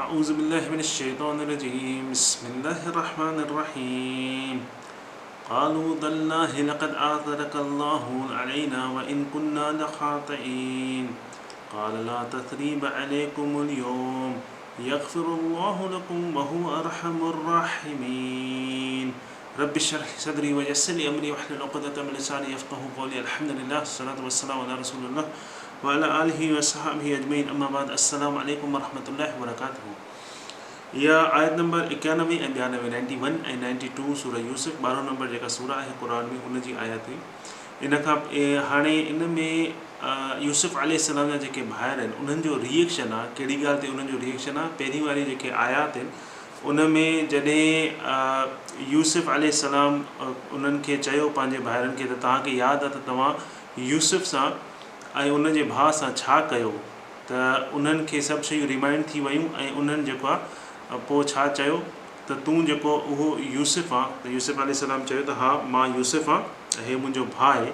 اعوذ بالله من الشيطان الرجيم بسم الله الرحمن الرحيم قالوا تالله لقد آثرك الله علينا وإن كنا لخاطئين قال لا تثريب عليكم اليوم يغفر الله لكم وهو ارحم الراحمين رب اشرح لي صدري ويسر لي امري واحلل عقدة من لساني يفقهوا قولي الحمد لله والصلاة والسلام على رسول الله وعلي آله وصحبه اجمعين اما بعد السلام عليڪم ورحمة الله وبرڪاته اها آيت نمبر 91 ۽ 92 91 ۽ 92 سورة يوسف 12 نمبر جيڪا سورة آهي قرآن ۾ ان جي آيت هئي ان کان هاڻي ان ۾ يوسف عليه السلام جا جيڪي ڀائر آهن انهن جو ري ايڪشن آهي ڪهڙي ڳالهه تي انهن جو ري ايڪشن آهي پهرين واري جيڪي آيات آهن ان ۾ جڏهن يوسف عليه السلام انهن کي چيو پنهنجي ڀائرن کي ته توهان کي ياد آهي ته توهان يوسف سان ۽ ان جي ڀاء سان ڇا ڪيو ته انهن کي سڀ شيون ريمائنڊ ٿي ويون ۽ انهن جيڪو آهي پوء ڇا چيو ته تون جيڪو اهو يوسف آن ته يوسف عليه السلام چيو ته ها مان يوسف آن ۽ هي منهنجو ڀاء آهي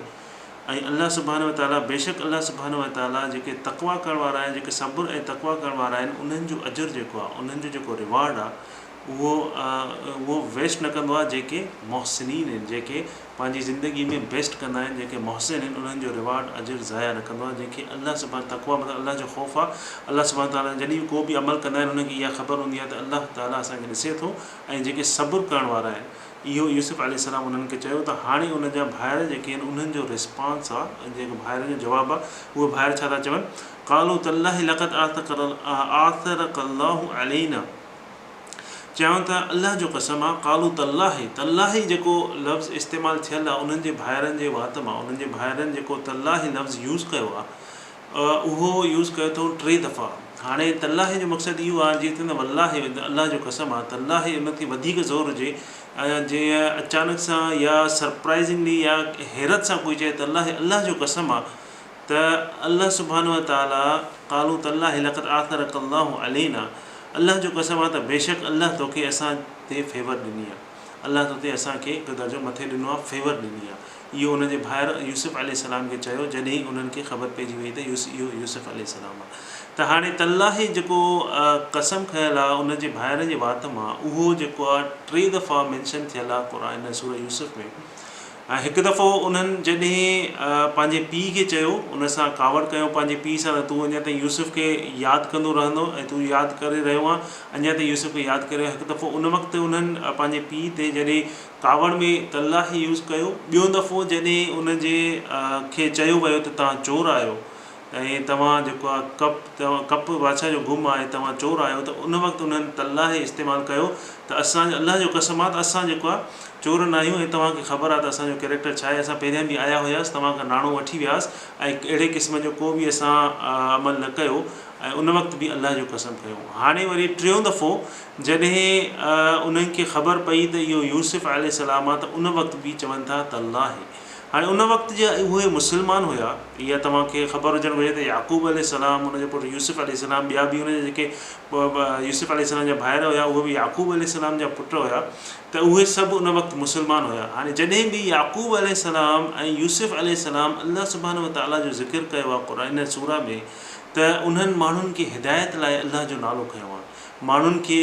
۽ الله سبحانه وتعاليٰ بيشڪ الله سبحانه وتعاليٰ جيڪي تقويٰ ڪرڻ وارا آهن جيڪي صبر ۽ تقويٰ ڪرڻ وارا آهن انهن جو اجر جيڪو آهي انهن جو جيڪو ريوارڊ آهي اهو اهو ويسٽ نه ڪندو آهي جيڪي محسنين آهن جيڪي پنهنجي زندگي ۾ بيسٽ ڪندا آهن جيڪي محسن آهن انهن جو ريوارڊ اجر ضايع نه ڪندو آهي جنهن کي الله سبحانه تقويٰ مطلب الله جو خوف آهي الله سبحانه تعاليٰ جڏهن به ڪو به عمل ڪندا آهن انهن کي اها خبر هوندي آهي ته الله تعاليٰ اسان کي ڏسي ٿو ۽ جيڪي صبر ڪرڻ وارا آهن اهو يوسف عليه السلام انهن کي چيو ته هاڻي ان جا ڀائر جيڪي آهن انهن جو ريسپانس آ جيڪو ڀائرن جو جواب آ اهي ڀائر ڇا ٿا چون قالوا تالله لقد آثرک الله علينا چيائون ته الله جو قسم آ قالوا تالله تالله جيڪو لفظ استعمال ٿيل آ انهن جي ڀائرن جي وات مان انهن جي ڀائرن جيڪو تالله لفظ يوز ڪيو آ اهو يوز ڪيو اٿئون ٽي دفعا. هاڻي تالله جو مقصد اهو آهي جيئن ٿيندو والله الله جو قسم آهي تالله ان تي وڌيڪ زور هجي ۽ جيئن اچانڪ سان يا سرپرائزنگلي يا حيرت سان ڪوئي چئي تالله الله جو قسم آهي ته الله سبحانه وتعالي قالوا تالله لقد آثرک الله علينا الله جو قسم آهي ته بيشڪ الله توکي اسان تي فيور ڏني آهي الله توتي اسان کي هڪ درجو مٿي ڏنو آهي فيور ڏني آهي. اهو ان جي ڀائر يوسف عليه السلام کي چيو جڏهن انهن کي خبر پئجي وئي ته اهو يوسف عليه السلام آهي ته هاڻي تالله جيڪو قسم کنيل آهي ان جي ڀائر جي وات مان اهو جيڪو آهي ٽي دفعا مينشن ٿيل آهي قرآن سورة يوسف ۾ ۽ هڪ دفعو انهن جڏهن پنهنجي پيء کي چيو ان سان ڪاوڙ ڪيو پنهنجي پيء سان ته تون اڃا تائين يوسف کي ياد ڪندو رهندو ۽ تون ياد ڪري رهيو آهين اڃا تائين يوسف کي ياد ڪري هڪ دفعو ان وقت انهن پنهنجي پيء تي جڏهن ڪاوڙ ۾ تلاهي يوز ڪيو. ٻيو دفعو جڏهن ان جي کي چيو ويو ته توهان چور آهيو ۽ توهان جيڪو آهي ڪپ توهان ڪپ بادشاهه جو گم آهي توهان چور آهيو ته ان وقت انهن تلاهي استعمال ڪيو ته اسان الله جو قسم آهي ته اسان جيڪو آهي چور نه آهيون ۽ توهان کي خبر آهي ته اسان جو ڪيريڪٽر ڇا آهي اسان پهريان به آيا هياس توهان کان ناڻو وٺي وياس ۽ اهڙي قسم جو ڪو به اسان عمل نه ڪيو ۽ ان وقت به الله جو قسم کنيو. هاڻي وري ٽيون دفعو جڏهن انهن کي خبر پئي ته اهو يوسف عليه السلام آ ته ان وقت به چون ٿا تالله. هاڻي ان وقت جا اهي مسلمان هيا، اها توهان کي خبر هجڻ گهرجي ته يعقوب عليه السلام، ان جو پٽ يوسف عليه السلام، ٻيا به ان جا جيڪي يوسف عليه السلام جا ڀائر هيا اهي به يعقوب عليه السلام جا پٽ هيا ته اهي سڀ ان وقت مسلمان هيا. هاڻي جڏهن به يعقوب عليه السلام ۽ يوسف عليه السلام الله سبحانه وتعاليٰ جو ذڪر ڪيو آ قرآن سورة ۾ ته انهن ماڻهن کي هدايت لاء الله جو نالو کنيو آهي، ماڻهن کي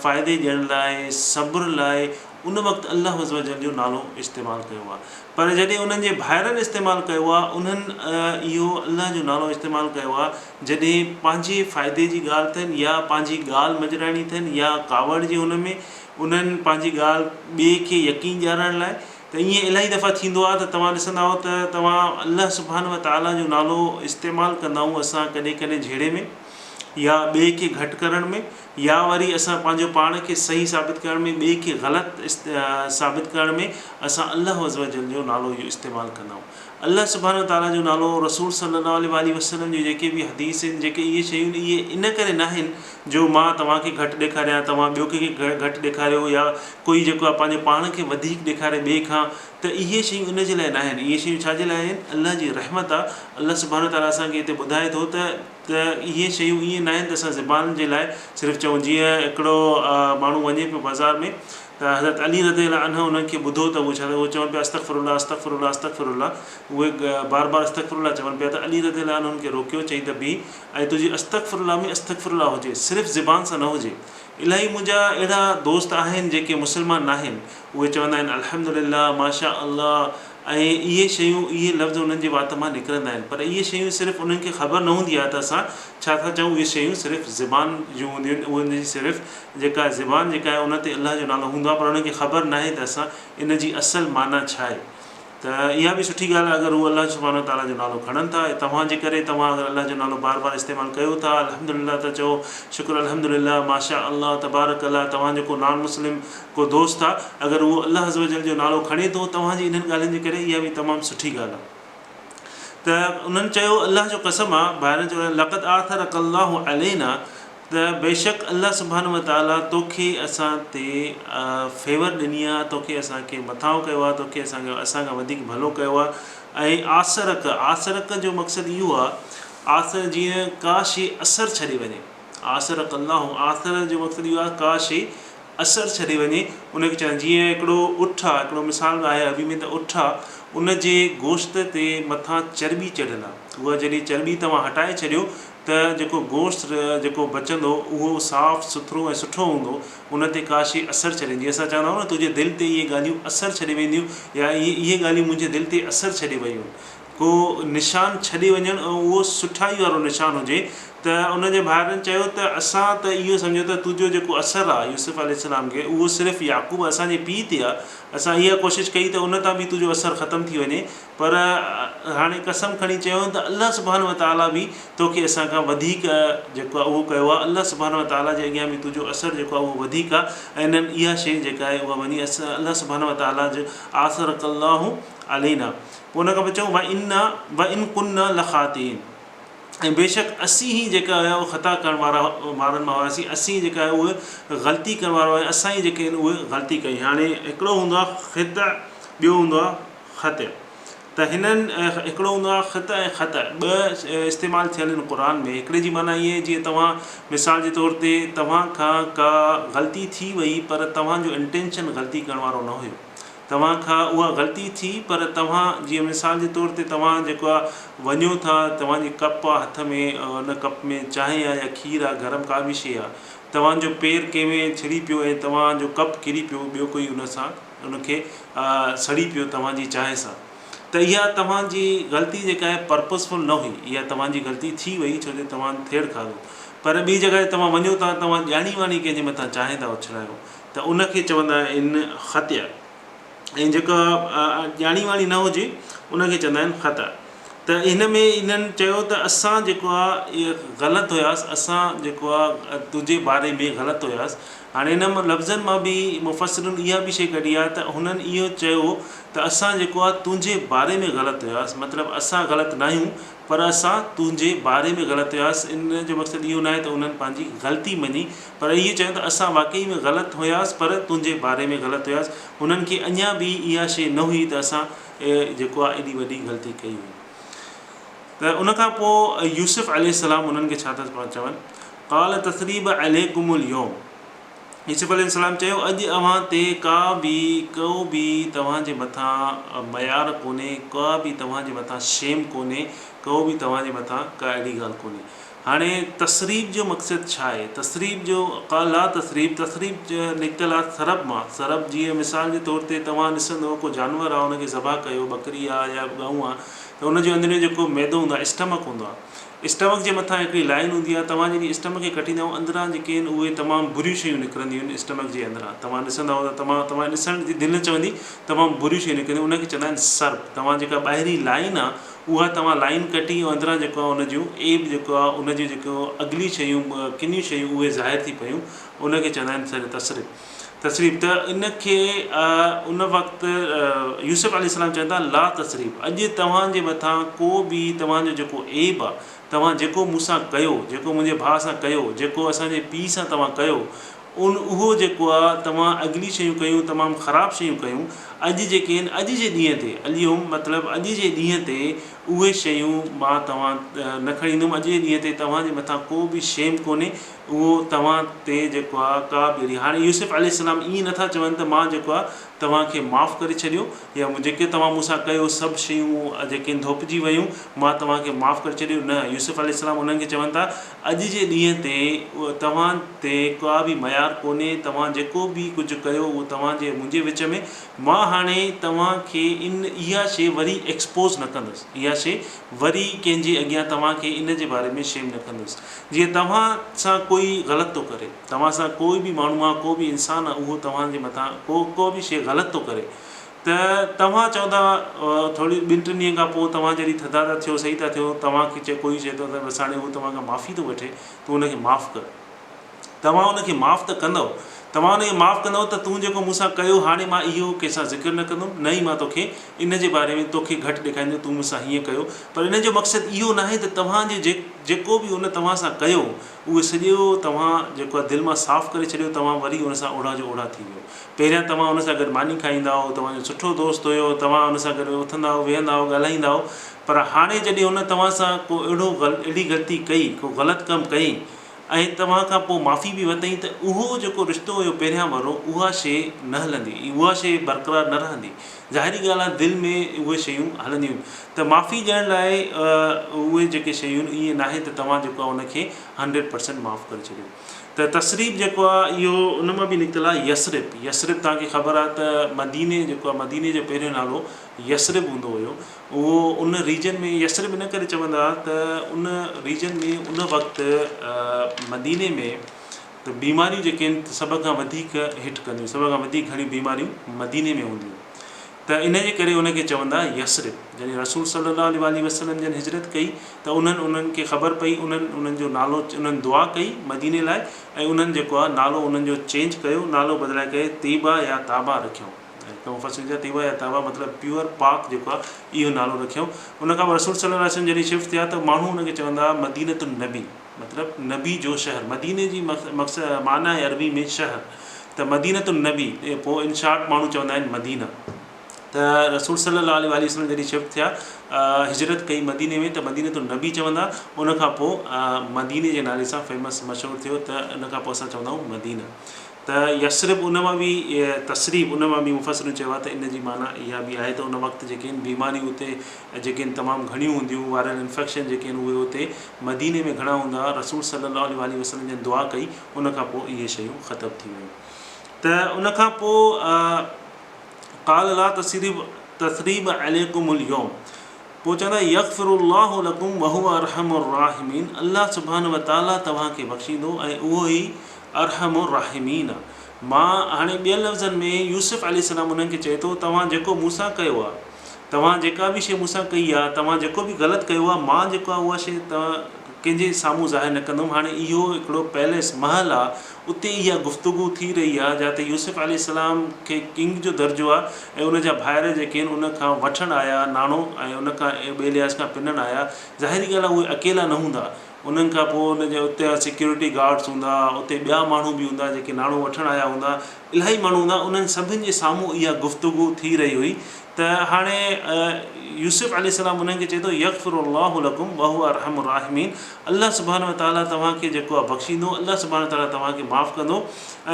فائدي ڏيڻ لاء، صبر لاء ان وقت الله عزوجل جو نالو استعمال ڪيو آهي، پر جڏهن انهن جي ڀائرن استعمال ڪيو آهي، انهن اهو الله جو نالو استعمال ڪيو آهي، جڏهن پنهنجي فائدي جي ڳالهه اٿن يا پنهنجي ڳالهه مڃرائڻي اٿن يا ڪاوڙ جي هن ۾ انهن پنهنجي ڳالهه ٻئي کي يقين ڏيارڻ لاء ته ائين الاهي دفعا ٿيندو آهي ته توهان ڏسندا آهيو ته توهان الله سبحانه وتعاليٰ جو نالو استعمال ڪندا آهيون اسان ڪڏهن ڪڏهن جهيڙي ۾ يا ٻئي کي گهٽ ڪرڻ ۾ يا وري اسان پنهنجو پاڻ کي صحيح ثابت ڪرڻ ۾ ٻئي کي غلط ثابت ڪرڻ ۾ اسان الله عزوجل جو نالو استعمال ڪندا آهيون الله سبحانه وتعاليٰ جو نالو رسول صلي الله عليه واٰله وسلم جون جيڪي به حديث آهن جيڪي اهي شيون اهي ان ڪري ناهن جو مان توهان کي گهٽ ڏيکاريان توهان ٻيو ڪنهن کي گهٽ ڏيکاريو يا ڪوئي جيڪو آهي پنهنجو پاڻ کي وڌيڪ ڏيکاري ٻئي کان ته اهي شيون ان جي لاء ناهن اهي شيون ڇا جي لاء آهن الله جي رحمت آهي الله سبحانه وتعاليٰ اسان کي هتي ٻڌائي ٿو ته ته اهي شيون ائين ناهن ته اسان زبان جي لاء صرف چئون جيئن هڪڙو ماڻهو وڃي پيو بازار ۾ ته حضرت علي رضي الله عنه انهن کي ٻڌو ته اهي ڇا اهي چون پيا استغفر الله استغفر الله استغفر الله اهي بار بار استغفر الله چون پيا ته علي رضي الله عنه انهن کي روڪيو چئي ته بيهه ۽ تنهنجي استغفر الله ۾ استغفر الله هجي صرف زبان سان نه هجي الاهي منهنجا اهڙا دوست آهن جيڪي مسلمان ناهن اهي چوندا آهن الحمد لله ماشاء الله ۽ اهي شيون اهي لفظ انهن جي وات مان نڪرندا آهن پر اهي شيون صرف انهن کي خبر نه هوندي آهي ته اسان ڇا ٿا چئون اهي شيون صرف زبان جون هونديون آهن اهي ان جي صرف جيڪا زبان جيڪا آهي ان تي الله جو نالو هوندو آهي پر انهن کي خبر ناهي ته اسان ان جي اصل معنيٰ ڇا آهي ته اها به سٺي ڳالهه آهي اگر هو الله سبحانه وتعاليٰ جو نالو کڻن ٿا توهان جي ڪري توهان اگر الله جو نالو بار بار استعمال ڪيو ٿا الحمد لله ٿا چئو شڪر الحمد لله ماشاء الله تبارڪ الله توهان جو ڪو نان مسلم ڪو دوست آ اگر اهو الله عزوجل جو نالو کڻي ٿو توهان جي انهن ڳالهين جي ڪري اها به تمام سٺي ڳالهه آ ته انهن چيو الله جو قسم آ ڀائرن چيو لقد آثرک الله علينا ته بيشڪ الله سبحانه وتعالي توکي اسان تي فيور ڏني آ توکي اسان کي مٿانهون ڪيو آ توکي اسان کي اسان کان وڌيڪ ڀلو ڪيو آ ۽ آثرک آثرک جو مقصد اهو آ آثر جيئن ڪا شي اثر ڇڏي وڃي آثرک الله آثر جو مقصد اهو آ ڪا شي اثر ڇڏي وڃي ان کي چوندا جيئن هڪڙو اٺ آ هڪڙو مثال به آهي عربي ۾ ته اٺ آ ان جي گوشت تي مٿان چرٻي چڙهيل آ اها جڏهن چرٻي توهان هٽائي ڇڏيو ته جيڪو گوشت جيڪو بچندو اهو صاف سٿرو ۽ سٺو هوندو ان تي ڪا شي اثر ڇڏي جيئن اسان چوندا آهيون نه تنهنجي دل تي اهي ڳالهيون اثر ڇڏي وينديون يا اهي اهي ڳالهيون منهنجي دل تي اثر ڇڏي ويون ڪو نشان ڇڏي وڃڻ ۽ اهو سٺائي وارو نشان هجي ته ان جي ڀائرن چيو ته اسان ته اهو سمجهيو ته تنهنجو جيڪو اثر آهي يوسف عليه السلام کي اهو صرف يعقوب اسان جي پيء تي آهي اسان اها ڪوشش ڪئي ته ان تان به تنهنجو اثر ختم ٿي وڃي پر هاڻي قسم کڻي چيو ته الله سبحانه وتعاليٰ به توکي اسان کان وڌيڪ جيڪو آهي اهو ڪيو آهي الله سبحانه وتعاليٰ جي اڳيان به تنهنجو اثر جيڪو آهي اهو وڌيڪ آهي ۽ انهن اها شيء جيڪا آهي اها وڃي الله سبحانه وتعاليٰ جو آثرک الله علينا پوء ان کان پوء چيو وانا وان ڪنا لخاطئين ۽ بيشڪ اسين ئي جيڪا هيا اهي خطا ڪرڻ وارا وارن مان هئاسين اسين جيڪا آهي اهي غلطي ڪرڻ وارا هئا اسان ئي جيڪي آهن اهي غلطي ڪئي هاڻي هڪڙو هوندو آهي خطا ٻيو هوندو آهي خطا ته هنن هڪڙو هوندو آهي خطا ۽ خطا ٻه استعمال ٿيل آهن قرآن ۾ هڪڙي جي معنيٰ ائين جيئن توهان مثال جي طور تي توهان کان ڪا غلطي ٿي وئي پر توهان جو انٽينشن غلطي ڪرڻ وارو نه هيو توهان کان اها غلطي ٿي پر توهان جيئن مثال جي طور تي توهان جيڪو آ وڃو ٿا توهان جي ڪپ آ هٿ ۾ ان ڪپ ۾ چانهه آ يا کير آ گرم ڪا به شيء آ توهان جو پير ڪنهن ۾ ڇڙي پيو ۽ توهان جو ڪپ ڪري پيو ٻيو ڪوئي ان سان ان کي سڙي پيو توهان جي چانهه سان ته اها توهان جي غلطي جيڪا آهي پرپزفل نه هئي اها توهان جي غلطي ٿي وئي ڇو جو توهان ٿيڙ کاڌو پر ٻي جڳهه تي توهان وڃو ٿا توهان ڄاڻي واڻي ڪنهن جي مٿان چانهه ٿا اڇلايو ته ان کي چوندا آهن خطيء ۽ جيڪا ڄاڻي واڻي نه هجي ان کي چوندا آهن خطا ته هن ۾ انهن چيو ته اسان جيڪو آهي غلط هياس اسان جيڪو آهي تنهنجي باري ۾ غلط هياس هاڻي هن لفظن مان به مفسرن اها به شيء ڪڍي آهي ته هنن اهو چيو ته اسان جيڪو آهي تنهنجي باري ۾ غلط هياس مطلب اسان غلط ناهيون پر اسان تنهنجي باري ۾ غلط هياس ان جو مقصد اهو ناهي ته انهن پنهنجي غلطي مڃي پر اهي چيو ته اسان واقعي ۾ غلط هياس پر تنهنجي باري ۾ غلط هياس هنن کي اڃا به اها شيء نه هئي ته اسان جيڪو آهي ايڏي وڏي غلطي ڪئي هئي ته ان کان پوء يوسف عليه السلام انهن کي ڇا ٿا چون قال تثريب عليڪم اليوم يوسف عليه السلام چيو اڄ اوهان تي ڪا به ڪو به توهان جي مٿان ميار ڪونهي ڪا به توهان جي مٿان شيم ڪونهي ڪو به توهان جي مٿان ڪا اهڙي ڳالهه ڪونهي هاڻي تثريب جو مقصد ڇا آهي؟ تثريب جو قال لا تثريب، تثريب نڪتل آهي ثرب مان، ثرب جيئن مثال جي طور تي توهان ڏسندو ڪو جانور آهي ان کي ذبح ڪيو ٻڪري آهي يا ڳئون آهي ته ان جو اندريون جيڪو معدو هوندو آهي اسٽمڪ هوندو آهي اسٽمڪ جي مٿان هڪڙي لائين هوندي آهي توهان جڏهن اسٽمڪ کي ڪٽيندا آهيو اندران جيڪي آهن اهي تمام بريون شيون نڪرنديون آهن اسٽمڪ جي اندران توهان ڏسندا هوندا تمام توهان ڏسڻ جي دل نه چوندي تمام بريون شيون نڪرنديون ان کي چوندا آهن سرب توهان جيڪا ٻاهرين لائين آهي اها توهان لائين ڪٽي ۽ اندران جيڪو آهي ان جون عيب جيڪو آهي ان جون جيڪو اگلي شيون ڪنيون شيون اهي ظاهر ٿي پيون ان کي چوندا آهن سر تسريب تسريب ته ان کي ان وقت يوسف عليه السلام چون ٿا لا تسريب اڄ توهان جي مٿان ڪو به توهان جو جيڪو عيب آهي توهان جيڪو مون سان ڪيو جيڪو منهنجي ڀاء سان ڪيو جيڪو اسان جي پيء سان توهان ڪيو ان اهو جيڪو آ توهان اگلي شيون ڪيون تمام خراب شيون ڪيون اڄ جيڪي آهن اڄ جي ڏينهن تي اليوم مطلب اڄ جي ڏينهن تي اهي شيون مان توهان نه کڻي ايندم اڄ جي ڏينهن تي توهان جي مٿان ڪو به شيم ڪونهي اهو توهان تي جيڪو آهي ڪا به اهڙي هاڻي يوسف عليه السلام ائين نٿا چون ته مان جيڪو آهي توهان کي معاف ڪري ڇڏيو يا جيڪي توهان مون سان ڪيو سڀ شيون جيڪي آهن ڌوپجي ويون مان توهان کي معاف ڪري ڇڏيو نه يوسف عليه السلام انهن کي چون ٿا اڄ جي ڏينهن تي توهان تي ڪا به ميار ڪونهي توهان جيڪو به ڪجهه ڪيو اهو توهان جي منهنجي وچ ۾ مان هاڻي توهان کي ان اها شيء وري ايڪسپوز نه ڪندس اها شيء وري ڪنهن جي اڳيان توهان کي ان جي باري ۾ شيم نه ڪندس جيئن توهان سان ڪوئي غلط ٿو ڪري توهان سان ڪوئي به ماڻهو آ ڪو به انسان آ اهو توهان جي مٿان ڪو ڪو به شيء غلط ٿو ڪري ته توهان چوندا ٿوري ٻن ٽن ڏينهن کان پوء توهان جڏهن ٿڌا ٿا ٿيو صحيح ٿا ٿيو توهان کي چئي ڪوئي چئي ٿو ته بس هاڻي هو توهان کان معافي ٿو وٺي تون ان کي معاف ڪر توهان ان کي معاف ته ڪندؤ توهان ان کي معاف ڪندؤ ته تون جيڪو مون سان ڪيو هاڻي مان اهو ڪنهن سان ذڪر نه ڪندم نه ئي مان توکي ان جي باري ۾ توکي گهٽ ڏيکاريندم تون مون سان هيئن ڪيو پر ان جو مقصد اهو ناهي ته توهان جي جيڪو به ان توهان سان ڪيو اهو سڄو توهان جيڪو آهي دل مان صاف ڪري ڇڏيو، توهان وري ان سان اوڙاهه جو اوڙاهه ٿي ويو. پهريان توهان ان سان گڏ ماني کائيندا هئو، توهان جو سٺو دوست هيو، توهان ان سان گڏ اٿندا هئو، ويهندا هئو، ڳالهائيندا هئو، پر هاڻي جڏهن هن توهان سان ڪو اهڙو اهڙي غلطي ڪئي، ڪو غلط ڪم ڪيائين ۽ توهان کان پوء معافي به ورتائين ته اهو جيڪو رشتو هيو پهريان وارو اها شيء نه هلندي، اها شيء برقرار نه رهندي. ظاهري ڳالهه آهي دل ۾ اهي شيون هلنديون ته معافي ڏيڻ لاء اهي جيڪي شيون آهن ائين ناهي ته توهان جيڪو آهي ان کي هنڊريڊ پرسنٽ معاف ڪري ڇڏيو ته تسريب جيڪو آهي اهو ان مان به نڪتل آهي يثرب يثرب توهان کي خبر آهي ته مديني جيڪو آهي مديني جو پهريون نالو يثرب هوندو هيو اهو ان ريجن ۾ يثرب ان ڪري چوندا هئا ته ان ريجن ۾ ان وقت مديني ۾ ته بيماريون جيڪي آهن سڀ کان وڌيڪ هٽ ڪنديون سڀ کان وڌيڪ گهڻيون بيماريون مديني ۾ هونديون ته ان جي ڪري ان کي چوندا يثرب جڏهن رسول صلي الله عليه واٰله وسلم جن هجرت ڪئي ته انهن انهن کي خبر پئي انهن انهن جو نالو انهن دعا ڪئي مديني لاء ۽ انهن جيڪو آهي نالو انهن جو چينج ڪيو نالو بدلائي ڪري طيبه يا طابه رکيائون هڪ مفسر چيو طيبه يا طابه مطلب پيور پاڪ جيڪو آهي اهو نالو رکيائون ان کان پوء رسول صلي الله عليه وسلم جڏهن شفٽ ٿيا ته ماڻهو ان کي چوندا مدينة النبي مطلب نبي جو شهر، مديني جي مقصد معنيٰ آهي عربي ۾ شهر ته مدينة النبي پوء ان شارٽ ماڻهو چوندا آهن مدينه ته رسول صلي الله عليه واٰله وسلم جڏهن شفٽ ٿيا هجرت ڪئي مديني ۾ ته مدينة النبي چوندا ان کان پوء مديني جي نالي سان فيمس مشهور ٿيو ته ان کان پوء اسان چوندا آهيون مدينه ته يثرب ان مان به تثريب ان مان به مفسرن چيو آهي ته ان جي معنيٰ اها به آهي ته ان وقت جيڪي آهن بيماريون اتي جيڪي آهن تمام گهڻيون هونديون وائرل انفيڪشن جيڪي آهن اهي اتي مديني ۾ گهڻا هوندا هئا رسول صلي الله عليه واٰله وسلم جن دعا ڪئي ان کان پوء اهي شيون ختم ٿي ويون ته ان کان پوء قال لا تثريب تثريب عليڪم اليوم پوء چوندا يغفر الله لڪم وهو ارحم الراحمين الله سبحانه وتعالي توهان کي بخشيندو ۽ اهو ئي ارحم الراحمين آهي مان هاڻي ٻين لفظن ۾ يوسف عليه السلام انهن کي چئي ٿو توهان جيڪو مون سان ڪيو آهي توهان جيڪا به شيء مون سان ڪئي آهي توهان جيڪو به غلط ڪيو آهي مان جيڪو آهي اها شيء توهان ڪنهن جي سامهون ظاهر نه ڪندم هاڻي اهو هڪڙو پيلس محل آهي اتي اها گفتگو ٿي رهي آهي جاتي يوسف عليه السلام کي ڪنگ جو درجو آهي ۽ ان جا ڀائر جيڪي آهن ان کان وٺڻ آيا ناڻو ۽ ان کان ٻئي لحاظ کان پنڻ آيا ظاهري ڳالهه آهي اهي اڪيلا نه هوندا انهن کان پوء ان جي اتي سيڪيورٽي گارڊس هوندا اتي ٻيا ماڻهو به هوندا جيڪي ناڻو وٺڻ آيا هوندا الاهي ماڻهو هوندا انهن سڀن جي سامهون اها گفتگو ٿي رهي هئي ته هاڻي يوسف عليه السلام انهن کي چئي ٿو يغفر الله لڪم وهو ارحم الراحمين الله سبحانه وتعالي توهان کي جيڪو آهي بخشيندو الله سبحانه وتعالي توهان کي معاف ڪندو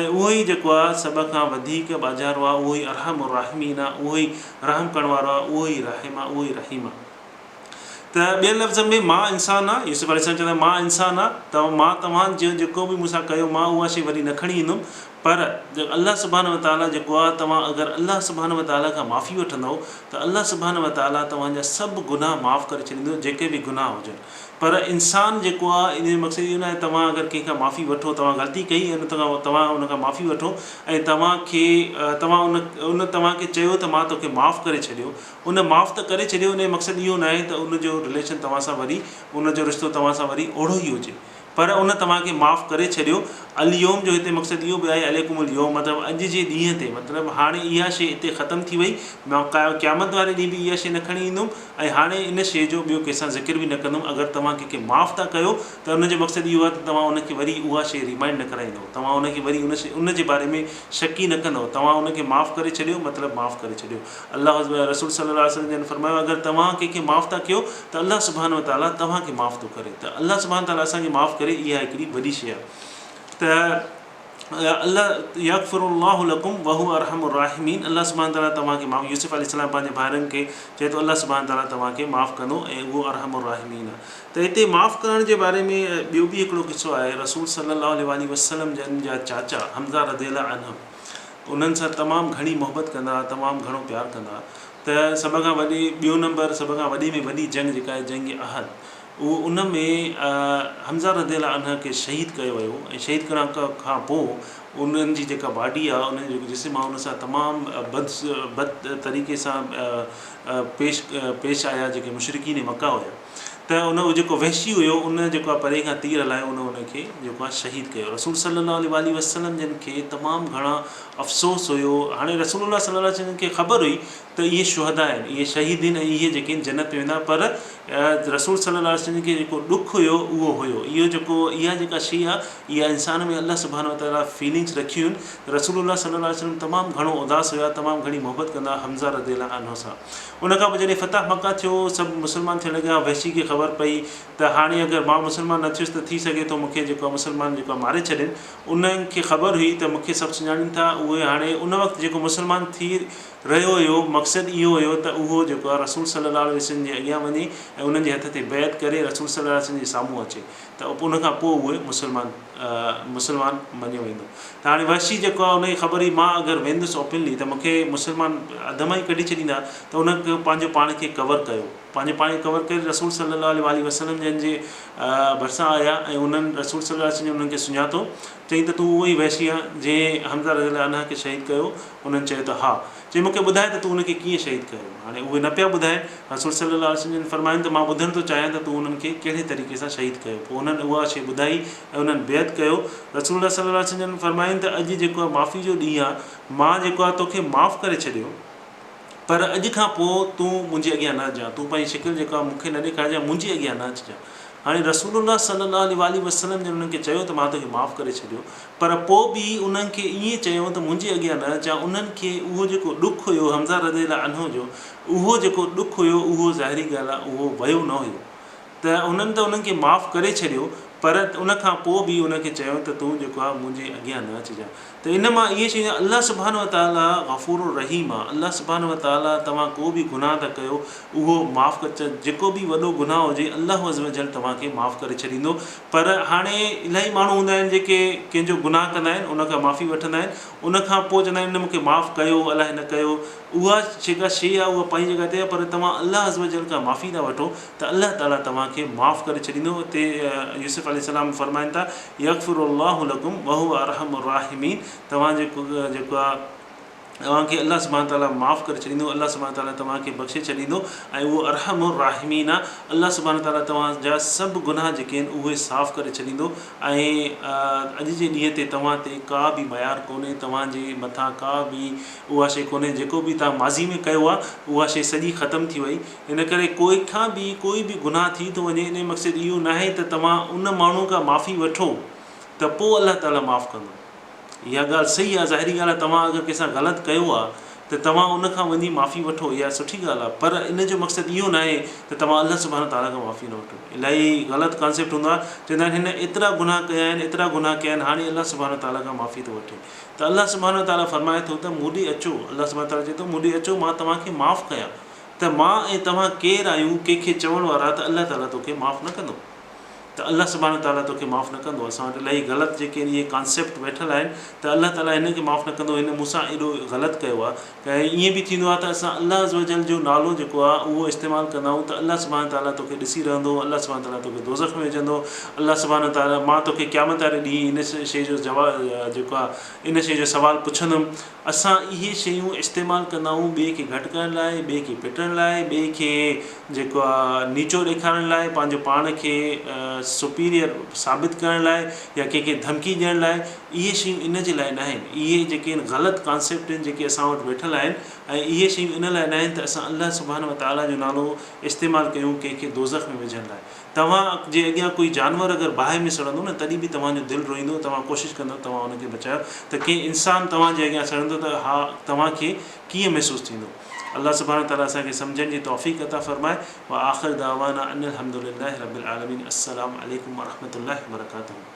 ۽ اهو ئي جيڪو آهي سڀ کان وڌيڪ ٻاجهارو آهي اهو ئي ارحم الراحمين آهي اهو ئي رحم ڪرڻ وارو آهي اهو ئي راحم آهي اهو ئي رحيم آهي ته ٻين لفظن ۾ مان انسان آهيان يوسف عليه السلام چوندا مان انسان آهيان ته مان توهان جو جيڪو به مون سان ڪيو مان اها شيء وري نه کڻي ايندم پر الله سبحانه وتعاليٰ جيڪو آهي توهان اگر الله سبحانه وتعاليٰ کان معافي وٺندؤ ته الله سبحانه وتعاليٰ توهان جا سڀ گناهه معاف ڪري ڇڏيندو جيڪي به گناهه هجن پر انسان جيڪو آهي ان جو مقصد اهو ناهي توهان اگر ڪنهن کان معافي وٺو توهان غلطي ڪئي ۽ توهان ان کان معافي وٺو ۽ توهان کي توهان ان ان توهان کي چيو ته مان توکي معاف ڪري ڇڏيو ان معاف ته ڪري ڇڏيو ان جو مقصد اهو ناهي ته ان جو رليشن توهان سان وري ان جو رشتو توهان سان وري اوڙو ئي هجي پر ان توهان کي معاف ڪري ڇڏيو. اليوم جو هتي مقصد اهو به آهي عليڪم اليوم مطلب اڄ جي ڏينهن تي مطلب هاڻي اها شيء اتي ختم ٿي وئي مان قيامت واري ڏينهن به اها شيء نه کڻي ايندم ۽ هاڻي ان شيء جو ٻيو ڪنهن سان ذڪر به نه ڪندم اگر توهان ڪنهن کي معاف ٿا ڪيو ته ان جو مقصد اهو آهي ته توهان ان کي وري اها شيء ريمائنڊ نه ڪرائيندو توهان ان کي وري ان شيء ان جي باري ۾ شڪ ئي نه ڪندو توهان ان کي معاف ڪري ڇڏيو مطلب معاف ڪري ڇڏيو الله رسول صلي الله عليه وسلم جن فرمايو اگر توهان ڪنهن کي معاف ٿا ڪيو ته الله سبحانه وتعاليٰ توهان کي معاف ٿو ڪري ته الله سبحانه وتعاليٰ اسان کي معاف ڪري اها هڪڙي وڏي شيء آهي ته الله يغفر الله لڪم وهو ارحم الراحمين الله سبحانه وتعاليٰ توهان کي معاف يوسف عليه السلام پنهنجي ڀائرن کي چئي ٿو الله سبحانه وتعاليٰ توهان کي معاف ڪندو ۽ اهو ارحم الراحمين آهي ته هتي معاف ڪرڻ جي باري ۾ ٻيو به هڪڙو قصو آهي رسول صلي الله عليه واٰله وسلم جن جا چاچا حمزه رضي الله عنه انهن سان تمام گهڻي محبت ڪندا هئا تمام گهڻو پيار ڪندا هئا ته سڀ کان وڏي ٻيو نمبر سڀ کان وڏي ۾ وڏي جنگ جيڪا آهي جنگ احد اهو ان ۾ حمزه رضي الله عنه کي شهيد ڪيو ويو ۽ شهيد ڪرڻ کان پوء انهن جي جيڪا باڊي آهي انهن جو جيڪو جسم آهي ان سان تمام بد بد طريقي سان پيش پيش آيا جيڪي مشرڪين مڪه هيا ته ان جيڪو وحشي هيو ان جيڪو آهي پري کان تير هلايو ان ان کي جيڪو آهي شهيد ڪيو رسول صلي الله عليه واٰله وسلم جن کي تمام گهڻا افسوس هيو هاڻي رسول الله صلي الله عليه وسلم جن کي خبر هئي ته اهي شهداء آهن، اهي شهيد آهن ۽ اهي جيڪي آهن جنت ۾ ويندا پر رسول صلي الله عليه وسلم کي جيڪو ڏک هيو اهو هيو اهو جيڪو اها جيڪا شيء آهي اها انسان ۾ الله سبحانه وتعاليٰ فيلنگس رکيون آهن ته رسول الله صلي الله عليه وسلم تمام گهڻو اداس هيا تمام گهڻي محبت ڪندا هئا حمزه رضي الله عنه سان ان کان پوء جڏهن فتح مڪه ٿيو سڀ مسلمان ٿيڻ لڳا وحشي کي خبر پئي ته هاڻي اگر مان مسلمان نه ٿيس ته ٿي سگهي ٿو مون کي جيڪو آهي مسلمان جيڪو آهي ماري ڇڏين انهن کي خبر هئي ته مون کي سڀ سڃاڻين ٿا اهي هاڻي ان وقت جيڪو مسلمان ٿي رهيو هيو، مقصد اهو هيو ته اهو جيڪو آهي رسول صلي الله عليه وسلم جي اڳيان وڃي ۽ انهن جي هٿ تي بيعت ڪري رسول صلي الله عليه وسلم جي سامهون اچي ته ان کان پوء اهي مسلمان مسلمان مڃيو ويندو ته هاڻي وحشي جيڪو آهي ان کي خبر هئي مان اگر ويندس اوپنلي ته مون کي مسلمان اڌ مان ئي ڪڍي ڇڏيندا ته ان پنهنجو پاڻ کي ڪور ڪيو پنهنجو پاڻ کي ڪور ڪري رسول صلي الله عليه واٰله وسلم جن جي ڀرسان آيا ۽ انهن رسول صلي الله عليه وسلم جن انهن کي سڃاتو چيائين ته تون اهو ئي وحشي آهين جنهن حمزه رضي الله عنه کي شهيد ڪيو انهن چيو ته ها. چيائين مون کي ٻڌاء ته تون ان کي ڪيئن شهيد ڪيو؟ هاڻي اهي نه پيا ٻڌائين. رسول صلي الله عليه وسلم جن فرمايو ته مان ٻڌڻ ٿو چاهيان ته تون انهن کي ڪهڙي طريقي سان شهيد ڪيو؟ پوء انهن اها شيء ٻڌائي ۽ انهن بيعت ڪيو. رسول الله صلي الله عليه وسلم جن فرمايو ته اڄ جيڪو آهي معافي جو ڏينهن آهي، مان جيڪو آهي توکي معاف ڪري ڇڏيو، پر اڄ کان پوء تون منهنجي اڳيان نه اچجان، تون پنهنجي شڪل جيڪا آهي مون کي نه ڏيکارجان، منهنجي اڳيان نه اچجان. هاڻي رسول الله صلي الله عليه واٰله وسلم جن انهن کي چيو ته مان توکي معاف ڪري ڇڏيو، پر پوء به انهن کي ائين چيو ته منهنجي اڳيان نه اچان، انهن کي اهو جيڪو ڏک هيو حمزه رضي الله عنه جو، اهو جيڪو ڏک هيو اهو ظاهري ڳالهه آهي اهو ويو نه هيو ته انهن ته انهن کي معاف ڪري ڇڏيو پر ان کان پوء به انهن کي چيو ته تون جيڪو آهي منهنجي اڳيان نه اچجان ته ان مان اهي شيون الله سبحانه وتعاليٰ غفور الرحيم آهي الله سبحانه وتعاليٰ توهان ڪو به گناهه ٿا ڪيو اهو معاف ڪري جيڪو به وڏو گناهه هجي الله عزوجل توهان کي معاف ڪري ڇڏيندو پر هاڻي الاهي ماڻهو هوندا آهن جيڪي ڪنهن جو گناهه ڪندا آهن ان کان معافي وٺندا آهن ان کان پوء چوندا آهن ان مون کي معاف ڪيو الائي نه ڪيو اها جيڪا شيء آهي اها پنهنجي جڳهه تي آهي پر توهان الله عزوجل کان معافي ٿا وٺو ته الله تعاليٰ توهان کي معاف ڪري ڇڏيندو اتي يوسف عليه السلام فرمائن ٿا يغفر الله لڪم وهو ارحم الراحمين توهان جيڪو جيڪو آهي توهان کي الله سبحانه تعاليٰ معاف ڪري ڇڏيندو الله سبحانه تعاليٰ توهان کي بخشي ڇڏيندو ۽ اهو ارحم الراحمين آهي الله سبحانه تعاليٰ توهان جا سڀ گناهه جيڪي آهن اهي صاف ڪري ڇڏيندو ۽ اڄ جي ڏينهن تي توهان تي ڪا به ميار ڪونهي توهان جي مٿان ڪا به اها شيء ڪونهي جيڪو به توهان ماضي ۾ ڪيو آهي اها شيء سڄي ختم ٿي وئي ان ڪري ڪوئي کان به ڪوئي به گناهه ٿي ٿو وڃي ان جو مقصد اهو ناهي ته توهان ان ماڻهو کان معافي وٺو ته پوء الله تعالي معاف ڪندو. اها ڳالهه صحيح آهي ظاهري ڳالهه آهي توهان اگر ڪنهن سان غلط ڪيو آهي ته توهان ان کان وڃي معافي وٺو اها سٺي ڳالهه آهي پر ان جو مقصد اهو ناهي ته توهان الله سبحانه تعالي کان معافي نه وٺو. الاهي غلط ڪانسيپٽ هوندو آهي چوندا آهن هن ايترا گناهه ڪيا آهن ايترا گناهه ڪيا آهن هاڻي الله سبحانه تعالي کان معافي ٿو وٺي ته الله سبحانه تعالي فرمائي ٿو ته مون ڏي اچو الله سبحانه تعالي چئي ٿو مون ڏي اچو مان توهان کي معاف ڪيان ته مان ۽ توهان ڪير آهيون ڪنهن کي چوڻ وارا ته الله تعاليٰ توکي معاف نه ڪندو ته الله سبحانه تعاليٰ توکي معاف نه ڪندو اسان وٽ الاهي غلط جيڪي آهن اهي ڪانسيپٽ ويٺل آهن ته الله تعاليٰ هن کي معاف نه ڪندو هن مون سان ايڏو غلط ڪيو آهي ۽ ائين به ٿيندو آهي ته اسان الله عزوجل جو نالو جيڪو آهي اهو استعمال ڪندا آهيون ته الله سبحانه تعاليٰ توکي ڏسي رهندو الله سبحانه تعاليٰ توکي دوزخ ۾ وجهندو الله سبحانه تعاليٰ مان توکي قيامت واري ڏينهن ان شيء جو جواب جيڪو آهي ان شيء جو سوال پڇندم اسان اهي شيون استعمال ڪندا آهيون ٻئي کي گهٽ ڪرڻ لاء، ٻئي کي پٽڻ لاء، ٻئي کي جيڪو آ نيچو ڏيکارڻ لاء، پنهنجو پاڻ کي سپيريئر ثابت ڪرڻ لاء يا ڪنهن کي ڌمڪي ڏيڻ لاء اهي شيون ان جي لاء ناهن. اهي جيڪي آهن غلط ڪانسيپٽ آهن جيڪي اسان وٽ ويٺل آهن ۽ اهي شيون ان لاء ناهن ته اسان الله سبحانه وتعاليٰ جو نالو استعمال ڪيون ڪنهن کي دوزخ ۾ وجهڻ لاء. توهان جي اڳيان ڪوئي جانور اگر باهه ۾ سڙندو نه تڏهن به توهان جو دل روئيندو توهان ڪوشش ڪندؤ توهان ان کي بچايو ته ڪنهن انسان توهان جي اڳيان سڙندو ته ها توهان کي ڪيئن محسوس ٿيندو. الله سبحانه وتعاليٰ اسان کي سمجهڻ جي توفيق عطا فرمائي واخر دعوانا ان الحمد لله رب العالمين السلام عليڪم ورحمة الله وبرڪاته.